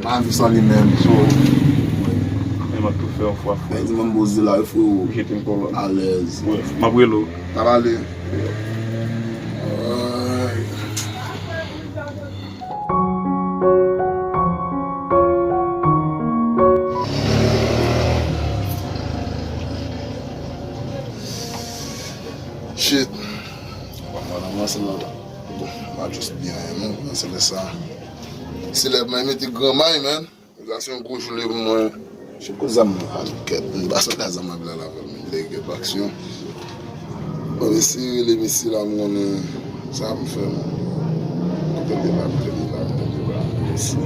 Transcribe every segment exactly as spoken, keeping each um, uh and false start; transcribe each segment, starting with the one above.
Pa viv san li menm. So, men m ap tou fè yon fwa fou. Mwen di mwen poze la wi, frero. Jete m kolòn. Alèz. Wi, m ap rele w. N ap pale. Ay. Shit. Bon, mwen nan mwen se nan. Bon, m a just byen, non, nan se lè sa. Se lè mwen mete gran may, man. Sa se yon gwo jounen pou mwen. Se kou zam nan, a, kèt, m pa sot la zam nan vle la, men lè gen aksyon. Bon, mesye, rele mesye la, m konnen sa pou fè, man. Kote l te la, kote l te la, kote l te la, mesye.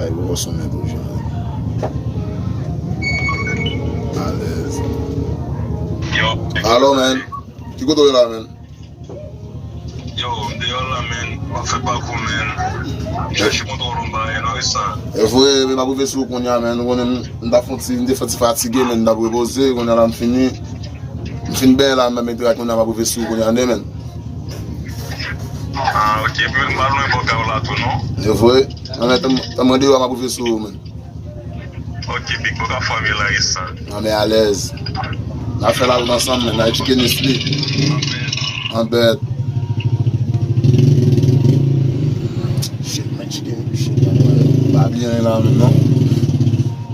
Ay, bon, son men tou, jan. Alèz. Yo. Alo, man. Ki kote w ye la, man? Yo, m deyò la, man. M ap fè pakou, man. Chèche kontwòl yon bagay, non, e sa. E vre, men m ap rive sou ou kounye a, man. Ou konnen m, m t ap fè yon ti, m te fè ti fatige, man. M t ap repoze, kounye a la m fini. M fin benyen la, m ap mete rad kounye a, m ap rive sou ou kounye a, tande, man. Ah, ok. Epi m pa lwen bò kay ou la tou, non? E vre. Nan men, tan, tan mwen deyò, m ap rive sou ou, man. Ok, big, bò ka fwa vye la, e sa. Nan men alèz. N ap fè larout ansanm, man. N a etike Nestlé. An bèt. Shit, mwen etike, shit, mwen pa byen la menm, non.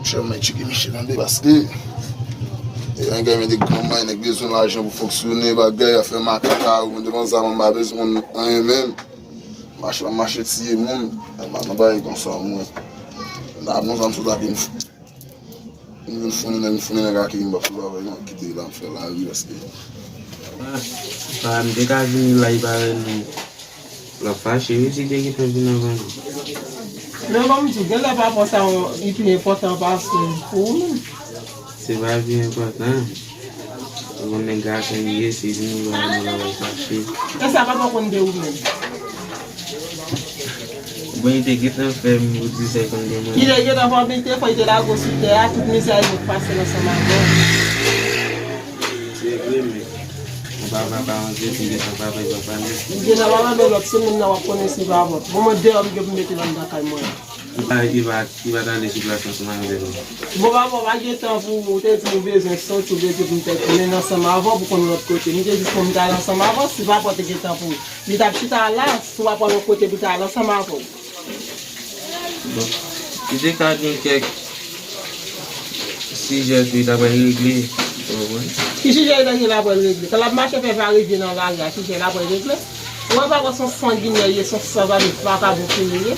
Shit, mwen etike, shit, tande, paske e, nèg gen de gran may, nèg bezwen lajan pou fonksyone, bagay, afè makaka, ou devan zam, m pa bezwen anyen menm. Mache, mache tiye moun. Nan bagay konsa, mwen. Nan bon zam sou ta vin fou. M vin founen nèg, m founen nèg ak li, m p ap fè travay non, kite la, m fè lari paske. Ah, pa, m te ka vini la, li pa wè nou. L ap fache, wi, si te gentan vin anvan nou. Men kòm m di w, genlè pa konsa, li pi enpòtan pase pou ou menm. Se pa pi enpòtan. Ou konn nèg gason li ye, se vini ba nou la wè fache. E sa papa konn de ou menm? Bon, li te gentan fè m pou di sa l konn de mwen. Li te gentan fè w, li te fè, li te lage w sou tè a, tout mizè a li te pase ansanm avè w. Se vre, men yon papa pa yon zye, li gentan papa, li papa nèt. Li gentan papa, men lòt se moun nan w ap konnen se pa vòt. Bon, mwen deyò, m gen pou m mete l anndan kay mwen. Li pa, li pa, li pa t ale sou plas ansanm avè nou. Bon, papa, w pa gen tan pou ou te di ou bezwen soti, ou bezwen pou m te tounen ansanm avè w pou konn lòt kote. M te jis pou m t al ansanm avè w, si papa te gen tan pou li t ap chita la, si w ap al yon kote pou l t al ansanm avè w. Bon, li te ka gen kèk sijè tou li ta pral regle, ou konprann? Ki sijè li ta pral regle? Kan l ap mache fè varivye nan lari a, sijè l ap regle? Ou wè papa se yon sanginè li ye, se yon sanzave vakabon fini li ye.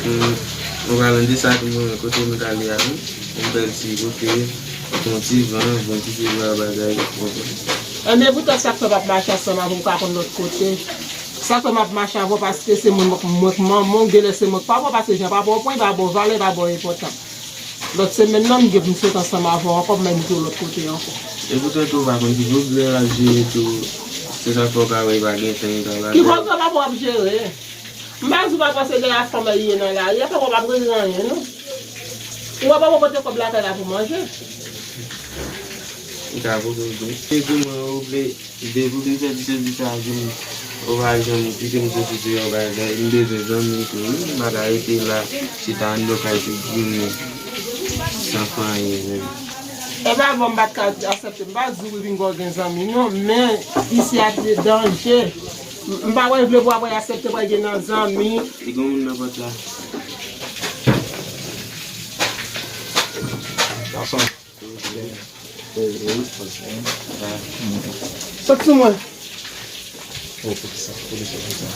Hmm, ou pale de sa tou, mwen, kote nou t ale a, wi. Yon bèl ti kote, yon ti van, bon ti vwa bagay, ou konprann. Enben, poutan sa k fè m ap mache ansanm avè w, ou ka konn lòt kote. Sa k fè m ap mache avè w, paske se moun mwen, mwen k manman w, genlè se mwen k papa w, paske jan papa w pran, li pa ba w valè, li pa ba w enpòtans. Lòt semèn nan, m gen pou m sot ansanm avè w ankò, pou m mete w lòt kote ankò. E poutan tou, ou pa konn ki koulè l ap jere tou, se sa k fè w ka wè li pa gen tan, li pa bagay. Ki koulè papa w ap jere? M pa di w pa panse de la fanm li ye nan lari a, papa w p ap regle anyen, non. Ou wè papa w pote kòb lakay la pou manje. Li ka pote l tou. Se di mwen, ou vle Depi w te fè ti sèvis sa a, di m, ou pa janm kite m soti deyò bagay, m bezwen zanmi tou, wi, m pa ka rete la, chita anndan kay tout jounen, san fè anyen, menm. E pa bon, m pa t ka aksepte, m pa di w wi vin gen zanmi, non, men isi a se danje. M, m pa wè vle pou w ap aksepte pral gen nan zanmi. Li gen moun nan pòt la. Gason. Sot sou mwen.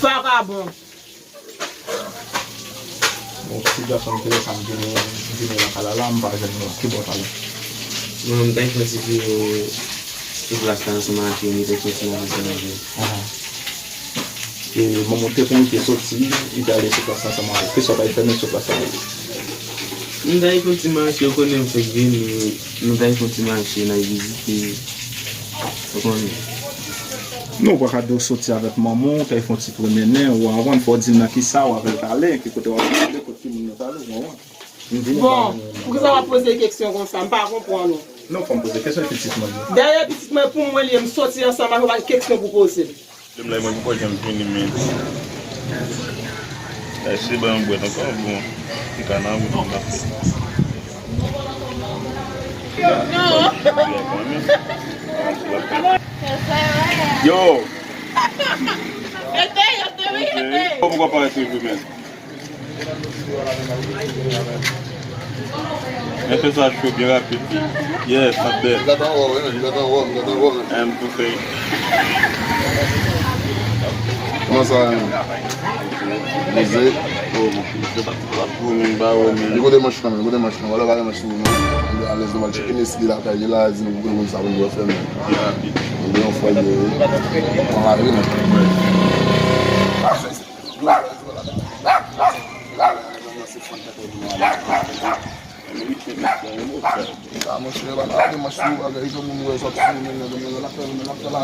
Vakabon. Bon, ti gason m te wè sa m vini, m vini lakay la la, m pa jwenn nou ki bò t ale. Mwen, m t al fè ti pi sou plas la ansanm ak yo, m te fè ti mache ansanm avè yo. Ahan. E manman w te konn te soti, li te ale sou plas la ansanm avè w. Kisa w t al fè menm sou plas la? M t al fè yon ti mache, ou konnen m fèk vini, m t al fè yon ti mache, n al vizite, ou konnen. Non, ou pa ka di w soti avèk manman w, w t al fè yon ti pwomennen, ou anvan, fò w di m nan kisa w avè l t ale, ki kote w avè l t ale, kot ki moun nan t ale, ou konprann. Bon, poukisa w ap poze kesyon konsa? M pa konprann ou. Non, fò m poze kesyon, pitit mwen. Dayè, pitit mwen, pou mwen li ye, m soti ansanm avè w, pa gen kesyon pou poze m. Lè m la, mwen poko janm vini, men. Èske ban m bwèt ankò? Bon, se ka nan wout m ap fè. Non. Yo! Ete, ete, wi, ete. Kòman w ap parèt toujou, men? Men fè sa cho byen rapid. Yes, not bad. Li gata wò, wi, li gata wò, li gata wò. M tou fè. Kòman sa, men? Poze. Oh, bon. Li kote manch lan, men, li kote manch lan. Wala, wala manch lan, non. Li alèz, nou al tcheke Nesly lakay li la, di nou pou nou konn sa pou nou fè, men. Li rapid. Li yon fwa, li, li rapid, men. Ah, monchè, pa gade manch sou bagay, jan moun wè sòt sou men nan domèn nan, l ap fè, l ap fè la.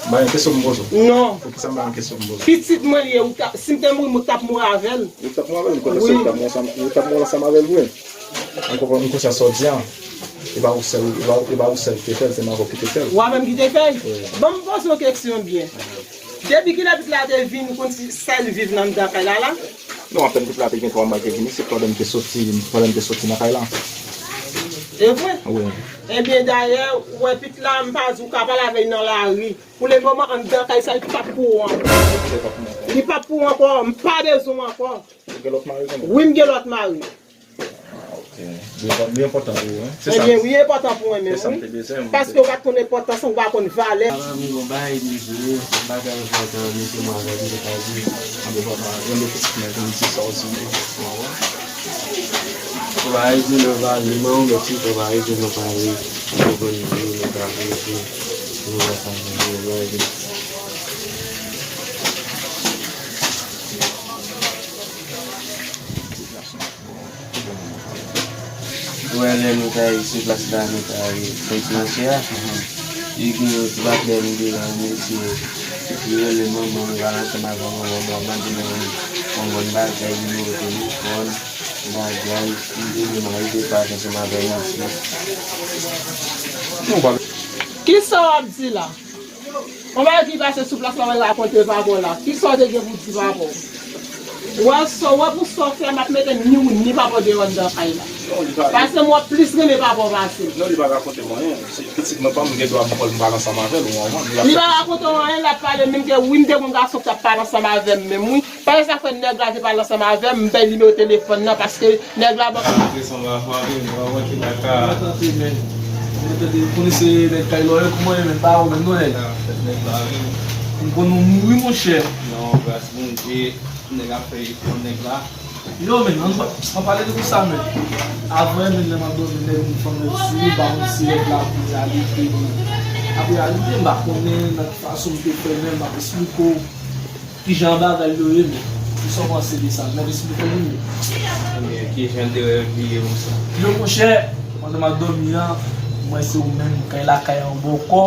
Ba yon kesyon m poze w. Non. Poukisa m ba yon kesyon m poze w? Pitit mwen li ye, ou ta, si m te mouri, m t ap mouri avè l. Ou t ap mouri avè l, m konnen se ou t ap mouri ansanm, ou t ap mouri ansanm avè l vre. M konprann, m konn sa w di a. E pa ou sèl, e pa, e pa ou sèl ki te fè l, se manman w ki te fè l. Ou avè m ki te fè l? Wi. Ban m poze w kesyon byen. Depi kilè pitit la te vin, konn si sa l viv nan anndan kay la la? Non, apèn pitit la te gen twa mwa ke vini, se pandan m te soti, pandan m te soti nan kay la. E vre? Wi. Ebyen, dayè, ou wè pitit la, m pa di w ka pale avè l nan lari. Pou lemoman, anndan kay sa, li p ap pou ou ankò. Li p ap pou ou ankò, m pa bezwen w ankò. Ou gen lòt mari kanmenm? Wi, m gen lòt mari. Ah, ok. Li enpò-, li enpòtan pou ou, wi. Se sa. Ebyen, wi, enpòtan pou mwen menm, wi. Se sa m te bezwen, wi. Paske ou pa t konn enpòtans, ou pa konn valè. Papa m gon bagay li vle, yon bagay enpòtan, li se mwen avè li, li pa di. Anben papa, yon de pitit mwen, konn di sa w di, wi. Ou pa di nou pa li, men ou mèt si ou pa di nou pa li. Ou konn di nou pa li, nou pa sa, nou pa li. Ou wè lè nou ta ye sou plas la, nou ta ye fè ti mache a. Li gen yon ti patnè m te la, mesye. Li rele manman m, li pale ansanm avè manman m, manman m mande l yon, yon bon bagay, nimewo telefòn, bagay. M di li m rive pale ansanm avè l, mesye. Kisa w ap di la? Yon bagay ki pase sou plas la, mwen rakonte papa w la. Kisa w te gen pou di papa w? Wè sa, wè pou sa w fè, m ap mete ni ou ni papa w deyò anndan kay la. Non, li pa. Paske mwen plis renmen papa w pase m. Non, li pa rakonte m anyen. Se pitit mwen pa m, m gen dwa m pran l, m pale ansanm avè l, ou konprann? Li pa rakonte w anyen, l ap pale menm ke wi, m te gon gason k t ap pale ansanm avè m menm, wi. Pale sa fè nèg la te pale ansanm avè m, m bay nimewo telefòn nan, paske nèg la ban m. Sa sanble a fwa vre, m pa wè ki baka. Mwen tande, men. Mwen tande, ou konnen se nèg kay lòyè, kòman e menm pa ou menm, non, nèg? M konn ou mouri, monchè. Non, gras Bondye, nèg ap fè efò, nèg la. Yo, men, ann pa, ann pale de pou sa, men. Avan, men, lè m ap dòmi, nèg, yon fanm sou, m pa konn si nèg la pou ale, apre ale, m pa konnen nan ki fason m te fè, men, m ap esplike w. Kijan bagay yo ye menm? Kisa w panse de sa? N ap esplike nou menm. Ebyen, kijan de rèv li ye konsa? Yo, monchè, pandan m ap dòmi an, m wè se ou menm, kay lakay an bòkò,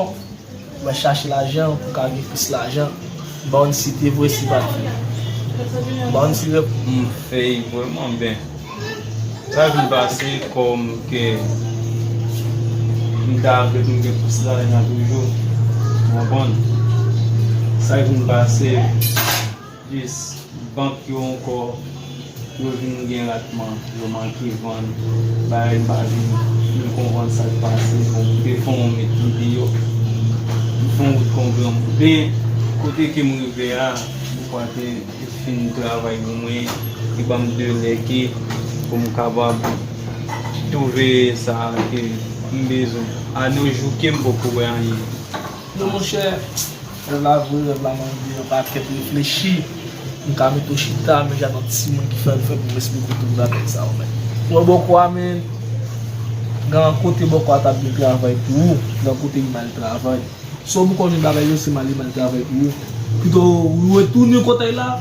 w al chache lajan pou w ka gen plis lajan. M pa konn si te vre, si pa t vre. M pa konn si rèv. M fèy vrèman byen. Sa vin pase kòm ke m ta vle pou m gen plis lajan toujou, ou konprann? Sa vin pase, jis bank yo ankò, yo vin gen ratman, yo manke vann, bagay m pa vin, vin konprann sa k pase, bon, m te fè yon met videyo, m fè yon wout kon granmoun. Men, kote ke m rive a, m kwake fin travay pou mwen, li ban m de lè ke pou m kapab twouve sa ke m bezwen. A no jou ke m poko wè anyen. Non, monchè, rèv la vre, rèv la mande yon pakèt reflechi. M ka mete w chita, men jan nan ti mwen ki fè l fè pou m esplike w tout bagay sa yo, men. Ou wè bòkò a, men, gen kote bòkò a t ap byen travay pou ou, gen kote li mal travay. Si w poko jwenn bagay yo, se mal li mal travay pou ou. Pito ou retounen kote l la,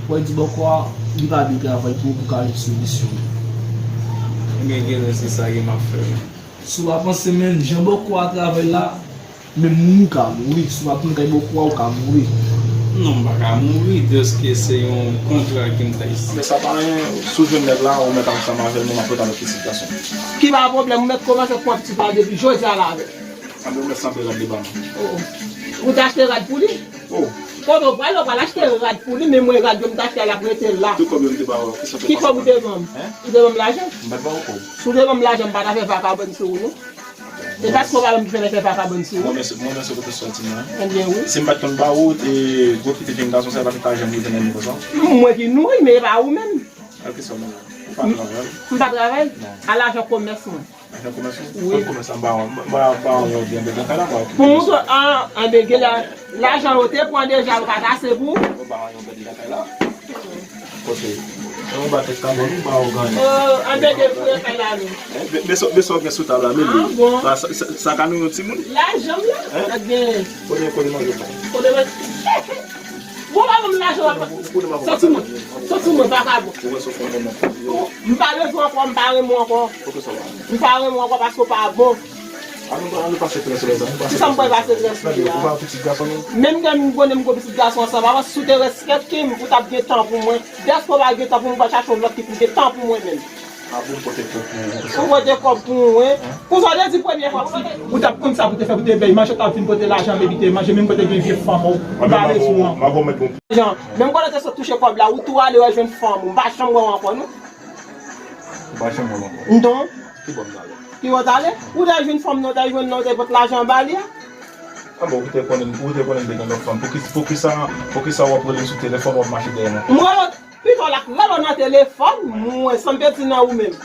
w al di bòkò a, li pa byen travay pou ou, pou w ka jwenn solisyon. Ebyen, genlè se sa ke m ap fè. Si w pa panse, men, jan bòkò a travay la, Menm ou ka mouri, si w ap mouri kay bòkò a, ou ka mouri. Non, m pa ka mouri, dèske se yon kontra ke m fè isit. Men sa pa anyen, si w jwenn nèg la, ou mèt ansanm avè l, mwen m ap ret avèk pitit gason. Ki pa pwoblèm, ou mèt kòmanse pran pitit la depi jodi a la avè l. Anben, ou mèt sanble rad li ban mwen. Oh, oh. Ou t achte rad pou li? Oh. Kote w pral, ou pral achte rad pou li, men mwen rad yo m t achte a, l ap rete la. Ki kòb yo m te ba w? Ki kòb ou te ban m? Hein? Ou te ban m lajan? M pa t ba w kòb. Si w te ban m lajan, m pa ta fè vakabòn sou ou, non. E paske w pa ban m ki fè m fè vakabòn sou ou. Mwen menm se, mwen menm se kote sòti mwen. Ebyen wi. Si m pa t konn ba ou, e gwo kite jenn gason sa, e pa t ta janm rive nan nivo sa. Mwen ki nouri, men e pa ou menm. Al ki sa mwen la? Ou pa travay? M pa travay? Non. A lajan komès mwen. Lajan komès ou? Wi. Konn komès an ba ou, ba, ba ou yon byen bèl lakay la, ba ou. Pou mouton an, an bèl la, lajan yo te pran deja, yo pa t ase pou. Ou ba ou yon bèl lakay la. Kote? Yon ba tèt ka bon, ba ou ganyen. Oh, an bèl de fre kay la nou. Eh, be, be sa, be sa ou gen sou tab la, men. Ah, bon. Sa, sa, sa, sa ka nou yon timoun? Lajan m la? Hein? Ak gen. Kote, kote manje ou? Kote manje? Bon, pa ban m lajan w ap. Soti mwen. Soti mwen, vakabon. M pa bezwen ankò, m pa renmen w ankò. M pa renmen w ankò paske w pa bon. Kisa m pral pase trè sou lèzòt? Kisa m pral pase trè sou li a? Menm lè m konnen m gwo pitit gason an, sa pa paske si w te respekte m, ou t ap gen tan pou mwen. Dèske w pa gen tan pou mwen, ou pral chache yon lòt ki pou gen tan pou mwen menm. A bon, pote kòb pou ou. Ou pote kòb pou ou, wi. Pou sa w te di premye fwa, si ou t ap konn sa pou te fè, pou te bay manje, w t ap vin pote lajan, m evite manje, menm kote gen vye fanm ou, m pa bezwen an. Jan, menm kote w te sot touche kòb la, ou tou ale wè jwenn fanm ou, m pa janm wè w ankò, non. Ou pa janm wè m ankò? Non. Ki bò m t ale? Ki bò w t ale? Ou t al jwenn fanm nan, ou t al jwenn nan, ou te pot lajan anba li a? A bon, ou te konnen, ou te konnen m te gen lòt fanm. Poukisa, poukisa, poukisa w ap rele m sou telefòn, w ap mache dèyè mwen? M rele w Pito l ak rele w nan telefòn, mwen, sa m te di nan ou menm.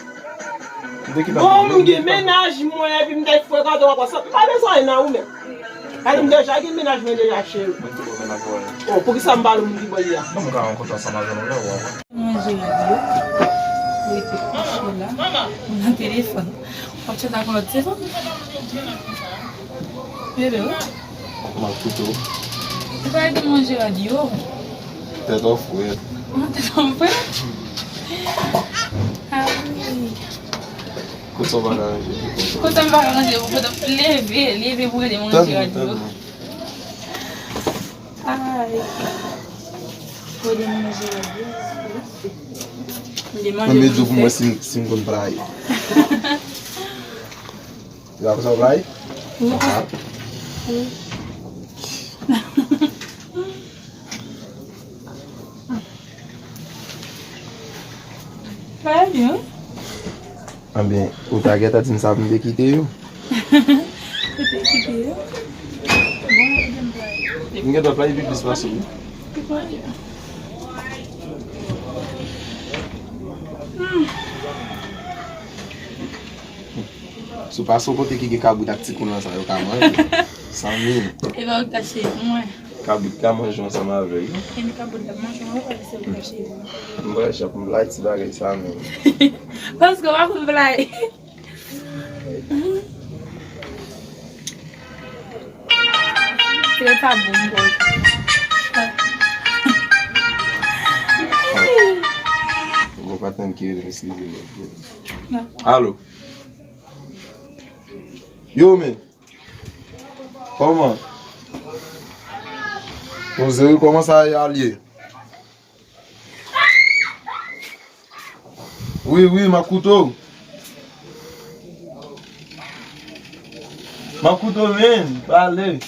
Bon, m gen mennaj mwen, epi m te frekante w ankò, sa, m pa bezwen anyen nan ou menm. Paske m deja gen mennaj mwen deja, cheri. Oh, poukisa m pale moun ki bò li a? Non, m ka rankontre ansanm avè nou lè ou a. Manje rad yo, rete kouche la, nan telefòn. W ap tchèt ak lòt telefòn. Bebe, wi. Kòman kouto? Ou pa rete manje rad yo. Tèt an frèt. An tèt an frèt? Ay. Kote w pa ka ranje, kote w pa ka ranje, kote w leve, leve pou rete manje rad yo. Ay. Pou rete manje rad yo. Mwen manje pou mwen si m, si m konn play. Ou pa konn sa w play? Wi. Play byen. Anben, ou ta gentan di m sa pou m te kite yo. Ou te kite yo? Bon, ou te play. M gentan play pi plis pase w. Pi plis. Hmm. Si w pase yon kote ki gen kabrit ak ti koulon sa, yo ka manje. Sanmi. E pa ou k ta cheri pou mwen. Kabrit ka manje ansanm avè l. E men kabrit la manje, mwen pa se ou ka cheri. M pral chap, m pral ti bagay sa menm. Paske w pa konn play. Trè pa bon, bò. Bon, pa tann ki rele, eskize m. Alo. Yo, men. Kòman? Poze wi, kòman sa ye? Wi, wi, m ap koute w. M ap koute w, men, pale.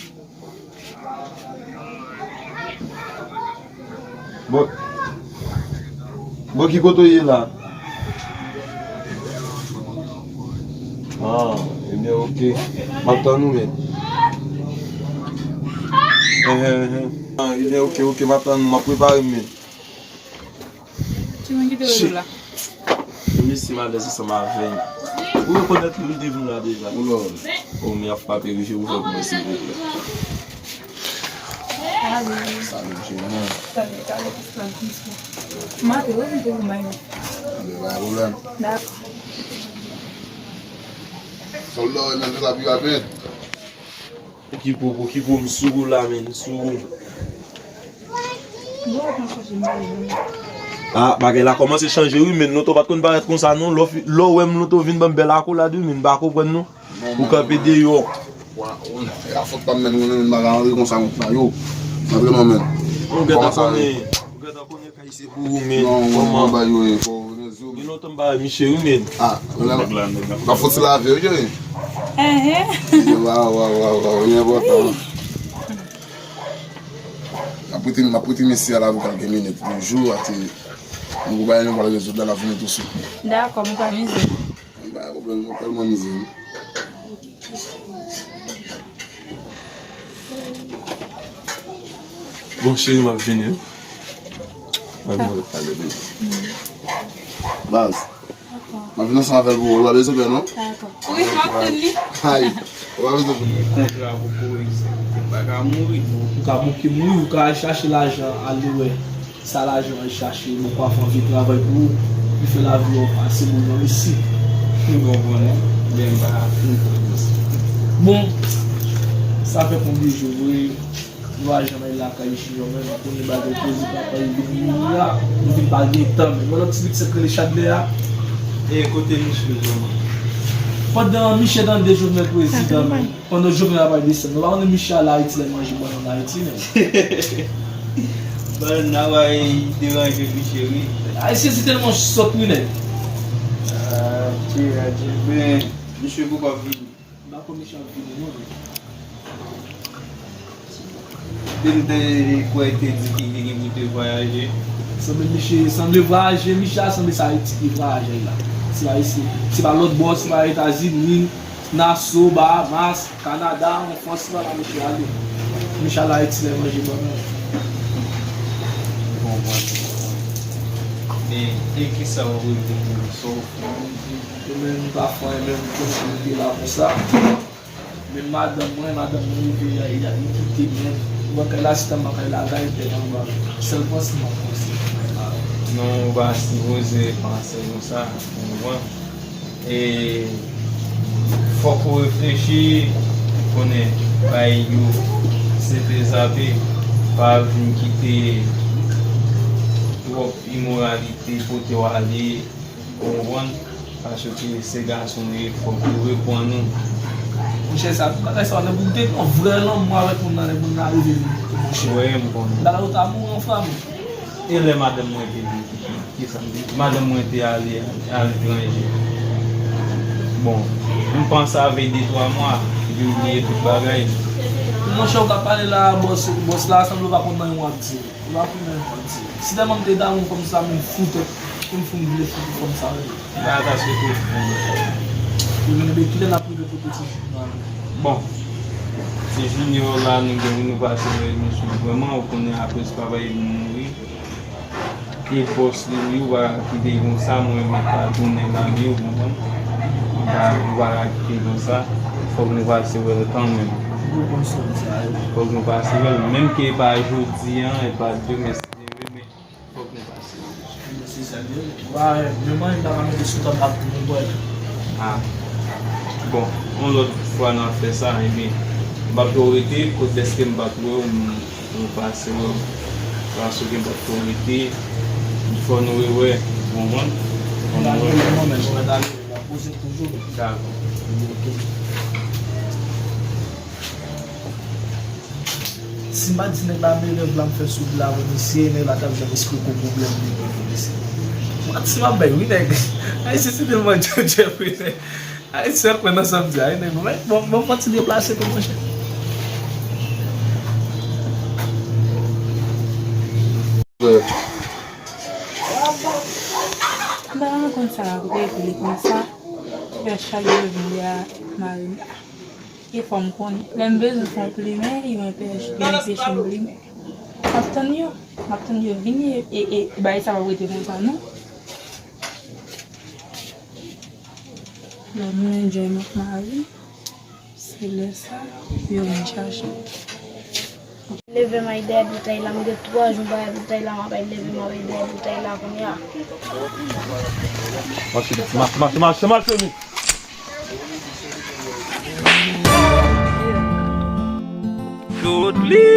Bon, bon, ki kote w ye la? Ah, ebyen, oke. M ap tann ou, men. Enhen, enhen. Ah, ebyen, oke, oke, m ap tann ou, m ap prepare m, men. Ki moun ki te rele w la? Mesye m alèz ansanm avè m. Ou rekonèt li, li te vin la deja. Ou lòd. O, men ap frape wi, je ouvè pou mwen, silvouplè. Alo. Salut, chérie. Salut, Alex. Maten, ou vin pou mwen. Anben, pa gen pwoblèm. Dakò. Sòlda, ou nan la pi rapid. Okipe w, okipe w, m sou ou la, men, m sou ou. Ah, bagay la kòmanse chanje wi, men, lontan w pa t konn parèt konsa non. Lè w fi-, lè w wè m lontan w vin ban m bèl akolad wi, men, m pa konprann non. Ou kanpe deyò. Wa, ou, e a fòt pa m, men, ou, men, bagay antre konsa, konsa, yo. Antre non, men. Ou gentan konnen, ou gentan konnen kay se pou ou, men. Non, ou, kòman? Bagay yo, e, fò ou vin di w. Gen lontan m pa wè Miche, wi, men. Ah, la, la fòt se lave, wi, cheri. Enhen. Wa, wa, wa, wa, li enpòtan. M ap rete, m ap rete mesye a la pou kèlke minit, yon jou, ati, nou pou bay, nou pral rezoud la, l ap vini tou swit. Dakò, m pa mize. M pa gen pwoblèm, m ap tèlman mize, wi. Bon, cheri, m ap vini, wi. M ap vini, m ap pale, wi. Baz, m ap vin ansanm avè l pou ou, ou pa bezwen pè, non? Dakò. Wi, m ap tann li. Ay, ou pa bezwen pè. Kontra pou kouri, m pa ka mouri. Ou ka bouke mouri, ou ka al chache lajan, ale wè. Sa lajan an chache, bon, pafwa vye travay pou ou, li fè lavi w pase bon nan resi. M konprann, men m pa fin konprann sa. Bon, sa fè konbyen jou vre, nou pa janm al lakay Miche, men nou konnen bagay koze papa, li vin mouri a, nou vin pa gen tan, men yon lòt ti pitit ki rele Chadlè a. E kote Miche vrèman? Pandan Miche tande Jovenel prezidan, men. Pandan Jovenel ap al desann, nou pa konnen Miche al Ayiti, lè manje bannann Ayiti, menm. Bannann nan, wi, deranje Miche, wi. Ayisyen se tèlman sòt, wi, nèg. Ah, Dye, Dye, ben, Miche poko vini. M pa kwè Miche ap vini, non, men. Depi m te kwè te di ki li gen pou te vwayaje. Sanble Miche, sanble vwayaje, Miche a sanble se Ayiti ki vwayaje la. Se pa isi, se pa lòt bò, se pa Etazini, Naso, Bahamas, Kanada, an Frans, se pa la Miche ale. Miche al Ayiti lè manje bannann. Bon, bon. E, e kisa w regle pou sa w fè? Mwen menm, m pa fè anyen, men m konn m te la konsa. Men madanm mwen, madanm mwen rive, li, li, li kite m menm. Ou wè kay la, si ta m pa kay la, kay tèt anba. Sèl panse m ap panse. Non, ou pa sipoze panse konsa, ou konprann? E fòk ou reflechi, konnen bay yo se te zape, pa vin kite twòp imoralite pote w ale. Ou konprann? Paske se gason nou ye, fòk nou reprann nou. Monchè, sa, bagay sa, nèg ou te gen yon vrè lanmou avèk moun nan, nèg moun nan rive vin kite, monchè. Wi, m konnen. Bagay ou ta mouri anfan, men. E lè madanm mwen te vin kite, kisa m di? Madanm mwen te ale aletranje. Bon, m panse avèk de twa mwa, li bliye tout bagay. Monchè, ou ka pale la, bòs, bòs la, sanble ou pa konn nan yon w ap di. Ou pa konn nan yon w ap di. Si tèlman m te damou fanm sa, men m fou tèt, pou m fou m vle fou pou fanm sa, wi. Ba ta se tou. Yo vin de kilè n ap rive kote ti fi nan. Bon. Se Junior la, nou gen nou pase wè nou sou vrèman, ou konnen apre se papa li mouri. E bòs li, wi, ou pa ka kite l konsa, mwen menm pa tounen nan li, ou konprann? Ou pa, ou pa ka kite l konsa, fòk nou pase wè l kanmenm. Fòk nou pase wè l, menm ke e pa jodi an, e pa demen, si Dye vle, men fòk nou pase wè l. Mwen menm, mwen pa ka mete sou tab ak pou mwen bwè. Ah. Bon, yon lòt fwa n a fè sa, ebyen, m p ap twò rete, kot lèske m pa t wè w, m, m pase wè w. Paske m p ap twò rete, fò nou rewè, ou konprann? Fò nou rewè. Dakò. Si m pa t di nèg la, men rèv la m fè sou vle avè misye, nèg la t ap janm esplike w pwoblèm li gen pou misye. M pa t si m ap bay wi nèg. Ayisyen se tèlman djòdjè wi nèg. Ayisyen kwè nan sa m di a wi nèg. Bon, bon, bon, m fè yon ti deplase tou monchè. M pa konn sa ap regle konsa. Fè chak jou vin de a mari m la. E fò m konnen. Lè m bezwen fè yon plimen, yo enpeche, yo enpeche m plimen. M ap tann yo. M ap tann yo vini e, e, e bagay sa p ap rete konsa non. Lè m enjoy m ak mari m, se lè sa yo vin chache m. Leve m al dèyè boutèy la, m gen twa jou m pa al boutèy la, m ap al leve m al dèyè boutèy la kounye a. Mache, mache, mache, mache, mache, mi. Joutli.